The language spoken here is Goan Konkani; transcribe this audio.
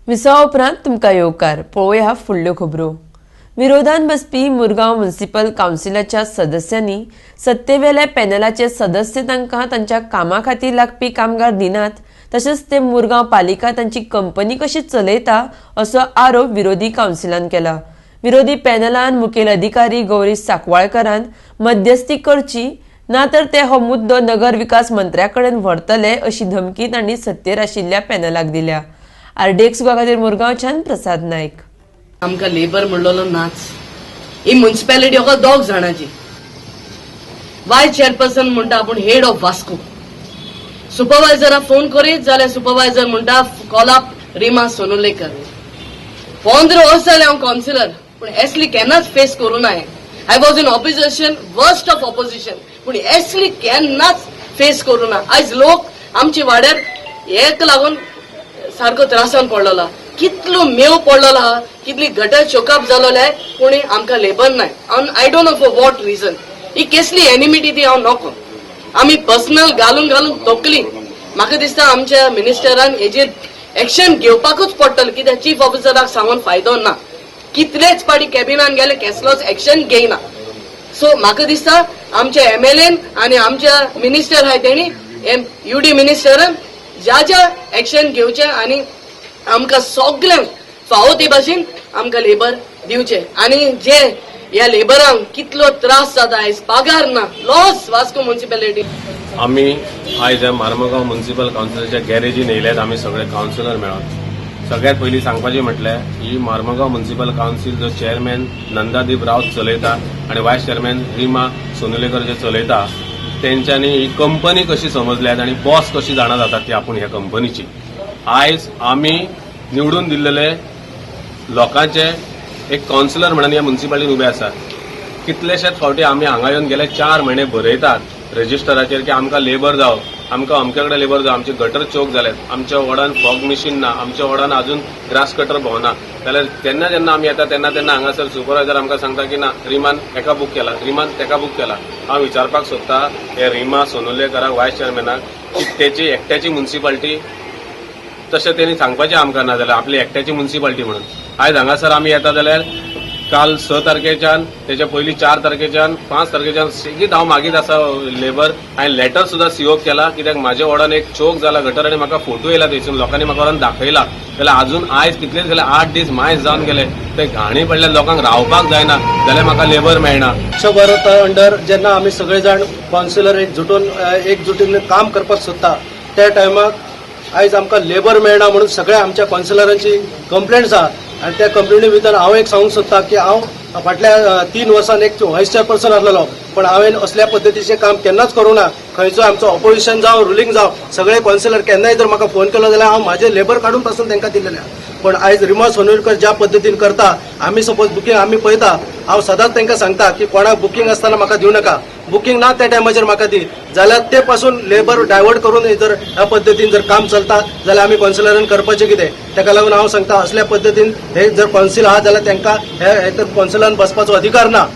विसवा उपरांत तुमकां येवकार. पळोवया फुडल्यो खबरो. विरोधान बसपी मुरगांव म्युनिसिपल कावन्सिलाच्या सदस्यांनी सत्तेवेल्या पॅनलाचे सदस्य तांकां तांच्या कामा खातीर लागपी कामगार दिनात, तशेंच ते मुरगांव पालिका तांची कंपनी कशी चलयता असो आरोप विरोधी कावन्सिलान केला. विरोधी पॅनलान मुखेल अधिकारी गौरीश साकवाळकरान मध्यस्थी करची ना तर ते हो मुद्दो नगर विकास मंत्र्या कडेन व्हरतले अशी धमकी तांणी सत्तेर आशिल्ल्या पॅनलाक दिल्या. आरडीएक्स खातीर मुरगांवच्यान प्रसाद नायक. आमकां लेबर म्हणलेलो नाच. ही म्युन्सिपॅलिटी फकत दोग जाणांची. वायस चेअरपर्सन म्हणटा आपूण हेड ऑफ वास्को. सुपरवायझराक फोन करीत जाल्यार सुपरवायझर म्हणटा, "कॉल अप रिमा सोनुलेकर." 15 वर्स जालें हांव कावन्सिलर, पूण एसली केन्नाच फेस करूं ना. I was in opposition, worst of opposition, पूण एसली केन्नाच फेस करूं ना. आयज लोक आमच्या वाड्यार हेक लागून सारको त्रासान पडलेलो. कितलो मेव पडलेलो आहा, कितली गटर चोकअप जालोले, पूण आमकां लेबर नाय. I don't know for what reason. ही केसली एनिमिटी ती हांव नको. आमी पर्सनल घालून घालून तोकली. म्हाका दिसता आमच्या मिनिस्टरान हेजेर एक्शन घेवपाकूच पडटलें, कित्याक चीफ ऑफिसराक सांगून फायदो ना. कितलेच पाटी कॅबिनान गेले, केसलोच एक्शन घेयना. सो म्हाका दिसता आमच्या एमएलएन आनी आमच्या मिनिस्टर आहाय तेणी, एम युडी मिनिस्टरान ज्या ज्या एक्शन घेवचें आनी आमकां सगल्यांक फावो ते भाशेन आमकां लेबर दिवचे. आनी जे ह्या लेबरांक कितलो त्रास जाता आयज, पगार ना, लॉस वास्को म्युन्सिपेलिटी. आमी आयज ह्या मार्मगांव म्युन्सिपल कावन्सिलाच्या गॅरेजीन येयल्यात आमी सगळे कावन्सिलर मेळोन. सगळ्यात पयलीं सांगपाचें म्हटल्यार, ही मार्मगांव म्युन्सिपल कावन्सील जो चेअरमॅन नंदादीप रावत चलयता आनी वायस चेअरमॅन रिमा सोनुलेकर जे चलयता, तेंच्यांनी ही कंपनी कशी समजल्यात आनी बॉस कशी जाणा जातात ती आपूण ह्या कंपनीची. आयज आमी निवडून दिल्लेले लोकांचे एक कावन्सिलर म्हणून ह्या म्युन्सिपालिटीन उबे आसात. कितलेशेच फावटी आमी हांगा येवन गेले 4 म्हयने बरयतात रजिस्टराचेर की आमकां लेबर जावो, आमकां अमके कडेन लेबर जावो, आमचे गटर चोक जाल्यात, आमच्या वॉर्डान फॉग मशीन ना, आमच्या वॉर्डान अजून ग्रास कटर भोंवना. जाल्यार तेन्ना जेन्ना आमी येता तेन्ना तेन्ना हांगासर सुपरवायझर आमकां सांगता की ना, रिमान एका बूक केला, रिमान तेका बूक केला. हांव विचारपाक सोदता हे रिमा सोनुलेकराक, वायस चेअरमॅनाक, की तेची एकट्याची म्युन्सिपाल्टी तशें तेणी सांगपाचें आमकां, ना जाल्यार आपली एकट्याची म्युन्सिपाल्टी म्हणून. आयज हांगासर आमी येता जाल्यार काल 6 तारखेच्यान, तेच्या पयलीं 4 तारखेच्यान, 5 तारखेच्यान सेगीत हांव मागीत आसा लेबर. हांवें लेटर सुद्दां सीओक केला, कित्याक म्हाज्या वॉर्डान एक चोक जाला गटर आनी म्हाका फोटो येयला, थंयसून लोकांनी म्हाका व्हरून दाखयला. जाल्यार अजून आयज कितले जाले, 8 दीस मायज जावन गेले. ते घाणी पडल्या, लोकांक रावपाक जायना, जाल्यार म्हाका लेबर मेळना. स्वच्छ भारत अंडर जेन्ना आमी सगळे जाण कावन्सिलर एकजुटून एकजुटीन काम करपाक सोदता, त्या टायमाक आयज आमकां लेबर मेळना म्हणून सगळ्या आमच्या कावन्सिलरांची कंप्लेंट्स आहा. आनी त्या कंप्लेनी भितर हांव एक सांगूंक सोदता की हांव फाटल्या 3 वर्सान एक व्हायस चेअरपर्सन आसलेलो, पण हांवें असल्या पद्दतीचें काम केन्नाच करूं ना. खंयचो आमचो ऑपोजिशन जावं, रुलींग जावं, सगळे कावन्सिलर केन्नाय जर म्हाका फोन केलो जाल्यार हांव म्हाजे लेबर काडून पासून तांकां दिल्लेले आहा. पण आयज रिमा सोनुलकर ज्या पद्दतीन करता, आमी सपोज बुकींग आमी पळयता, हांव सदांच तांकां सांगता की कोणाक बुकींग आसतना म्हाका दिवं नाका, बुकींग ना त्या टायमाचेर म्हाका दी. जाल्यार ते पासून लेबर डायवर्ट करून जर ह्या पद्दतीन जर काम चलता जाल्यार आमी कावन्सिलरान करपाचें कितें? ताका लागून हांव सांगता, असल्या पद्दतीन हे जर कावन्सील आहा जाल्यार तांकां हे तर कावन्सिलान बसपाचो अधिकार ना.